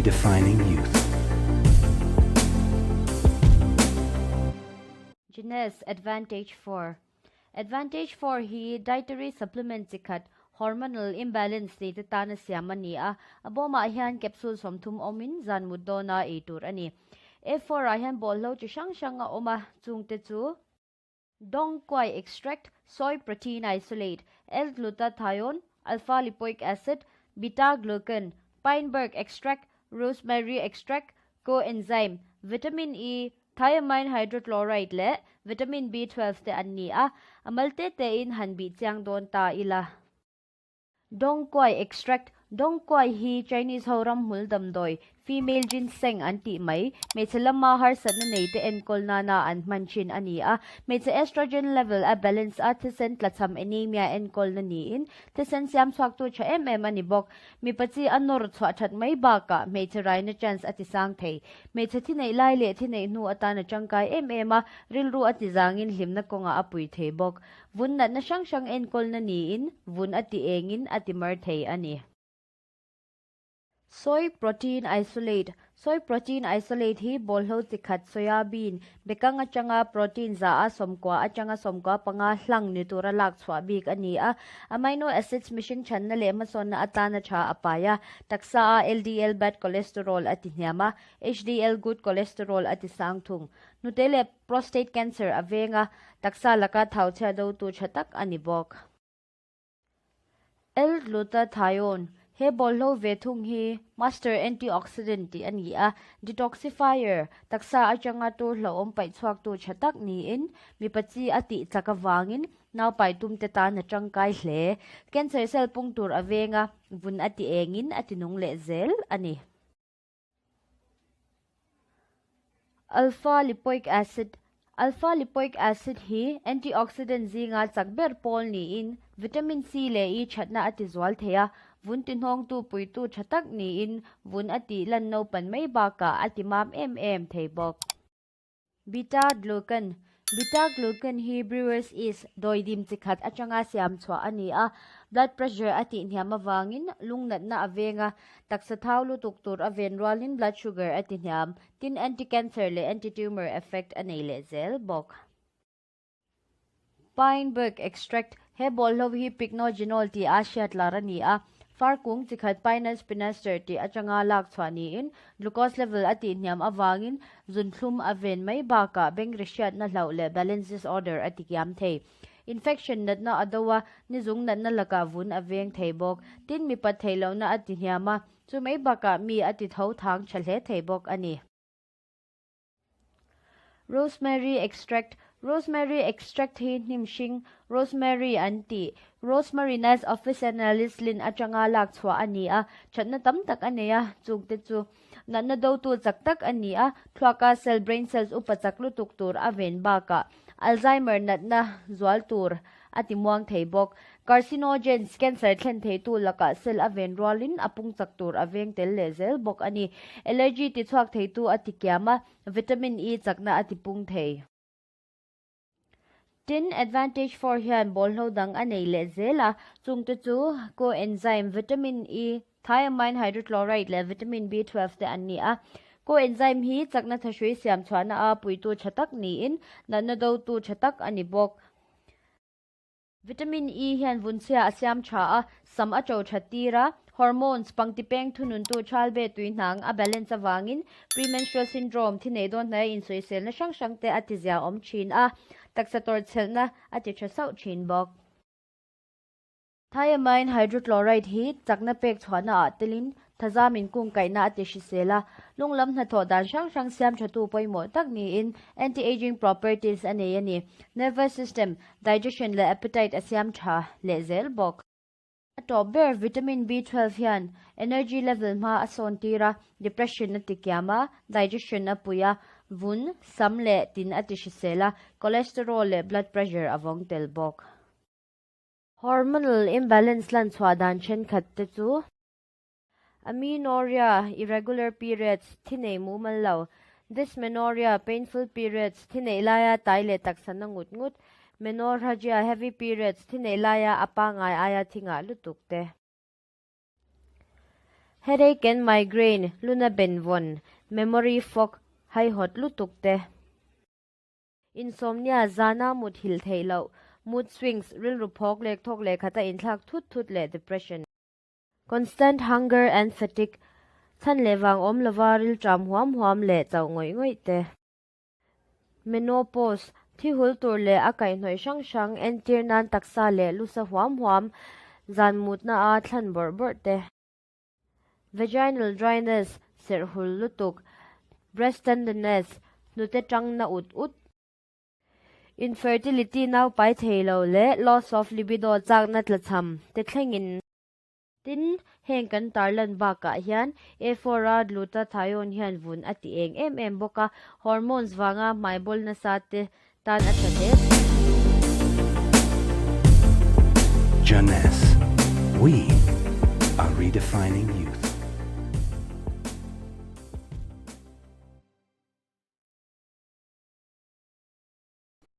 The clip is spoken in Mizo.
Redefining youth. Jeunesse Advantage 4 Advantage 4 hi dietary supplement chi khat, hormonal imbalance nei te tana siam a ni a, a bawmah hian capsule 30 awmin zan mut dawna ei tur a ni. A4 ah hian bawlhlo chi hrang hrang a awm a, chungte chu. Dong Quai extract, soy protein isolate, L-glutathione, alpha lipoic acid, beta glucan, pine bark extract, rosemary extract, coenzyme, vitamin E, thiamine hydrochloride leh vitamin B12 te an ni a, a mal te tein han bih chiang dawn ta ila. Dong Quai extract, Dong Quai hi Chinese ho ram hmul damdawi, female ginseng an tih mai, hmeichhe lama harsatna nei te enkawl nana an hman thin a ni a. Hmeichhe estrogen level a balance a, thisen tlachham anemia enkawlna niin, thisen siam chhuaktu tha em em a ni bawk. Mipa chi a nawr chhuah that mai bakah hmeichhe raina chance a tisang thei. Hmeichhe thi neih lai leh thi neih hnu atan a tangkai em em a, rilru a tizangin hlimna kawngah a pui thei bawk. Vun natna hrang hrang enkawlna niin vun a ti engin a ti mar thei a ni. Soy protein isolate, Soy protein isolate hi bawlhlo chi khat soya bean, bekang atanga protein 110 atanga 95 hlang ni tura lak chhuah bik a ni a. Amino acids mihring chhanna leh hmasawnna atana tha a pai a, taksa a LDL bad cholesterol a ti hniam a, HDL good cholesterol a ti sang thung. Hnute leh Prostate cancer a veng a, taksa laka thau chhia dotu tha tak a ni bawk. L-glutathione, He bawlhlo ve thung hi master antioxidant tih a ni a, detoxifier, taksa atanga tur hlauhawm paih chhuaktu tha tak niin, mipa chi a tih chak avangin naupai tumte tan a tangkai hle. Cancer cell pung tur a veng a, vun a ti engin a ti nung leh zel a ni. Alpha lipoic acid, Alpha lipoic acid hi antioxidant zinga chak ber pawl niin vitamin C leh E thatna a ti zual thei a, vun ti hnawngtu puitu tha tak niin vun a tih lan naupan mai bakah a ti mam em em thei bawk. Beta glucan, Beta glucan hi Brewer's yeast, dawidim chi khat atanga siam chhuah a ni a, blood pressure a tihhniam avangin lung natna a veng a, taksa thau lutuk tur a ven rualin blood sugar a tihniam, tin anti-cancer leh anti-tumor effect a nei leh zel bawk. Pine bark extract, He bawlhlo hi pycnogenol tih a hriat lar a ni a, far kung chi khat Pinus pinaster tih atanga lak chhuah niin glucose level a tihhniam avangin zunthlum a ven mai bakah bengri hriatna hlauh leh balance disorder a tikiam thei. Infection natna a do a, nizung natna lakah vun a veng thei bawk. Tin, mipat theihlohna a tihniam a, chu mai bakah mi a ti tho thang tha hle thei bawk a ni. Rosemary extract, Rosemary extract hi hnim hring, rosemary an tih, Rosmarinus officinalis lin atanga lak chhuah a ni a, thatna tam tak a nei a, chungte chu natna dotu chak tak a ni a, thluaka cell, brain cells, upa chak lutuk tur a ven bakah Alzheimer natna zual tur a ti muang thei bawk. Carcinogens, cancer thlen theitu lakah cell a ven rualin a pung chak tur a veng tel leh zel bawk a ni. Allergy ti chhuak theitu a ti kiam a, vitamin E chakna a ti pung thei. Tin, Advantage 4 hian bawlhlo dang a nei leh zel a, chungte chu coenzyme, vitamin E, thiamine hydrochloride leh vitamin B12 te an ni a. Coenzyme hi chakna thahrui siam chhuahna a puitu tha tak niin natna dotu tha tak a ni bawk. Vitamin E hian vunchhia a siam tha a, sam a to that tir a, hormones, pangti peng thununtu chalbe tuihnang a balance avangin premenstrual syndrome, thi nei dawn hnaia insawiselna hrang hrang te a ti zia awm thin a, taksa tawrhchhelhna a ti tha sauh thin bawk. Thiamine hydrochloride hi chakna pek chhuahna ah telin thazamin kung kaihna a ti hrisel a, lunglam hnathawh dan hrang hrang siam thatu pawimawh tak niin anti-aging properties a nei a ni. Nervous system, digestion leh appetite a siam tha leh zel bawk. A tawp ber vitamin B12 hian energy level hma a sawn tir a, depression a ti kiam a, digestion a pui a, vun, sam leh tin a ti hrisel a, cholesterol leh blood pressure a vawng tel bawk. Hormonal imbalance lan chhuah dan thenkhat te chu. Amenorrhea, irregular periods, thi nei mumal lo. Dysmenorrhea, painful periods, thi neih laia tai leh taksa na ngut ngut. Menorrhagia, heavy periods, thi neih laia a pangngai aia thi ngah lutuk te. Headache and migraine, luna benvawn, memory fog, haihawt lutuk te. Insomnia, zana mut hilh theih loh, mood swings, rilru phawk lek thawk leh khata inthlak thut thut leh depression. Constant hunger and fatigue, chhan leh vang awm lova rilṭam huam huam leh chauh ngawih ngawih te. Menopause, thi hul tur leh a kaihhnawih hrang hrang entir nan taksa leh lusa huam huam, zan mutna a thlan bawrh bawrh te. Vaginal dryness, serh hul lutuk, breast tenderness, hnute tang na ut ut. Infertility nau pai thei lo leh loss of libido chakna tlachham te thlengin. Tin, heng kan tarlan bakah hian A4 a glutathione hian vun a ti eng em em bawk a, hormones vanga hmaibawl nasa te tan a tha hle. Jeunesse, we are redefining youth.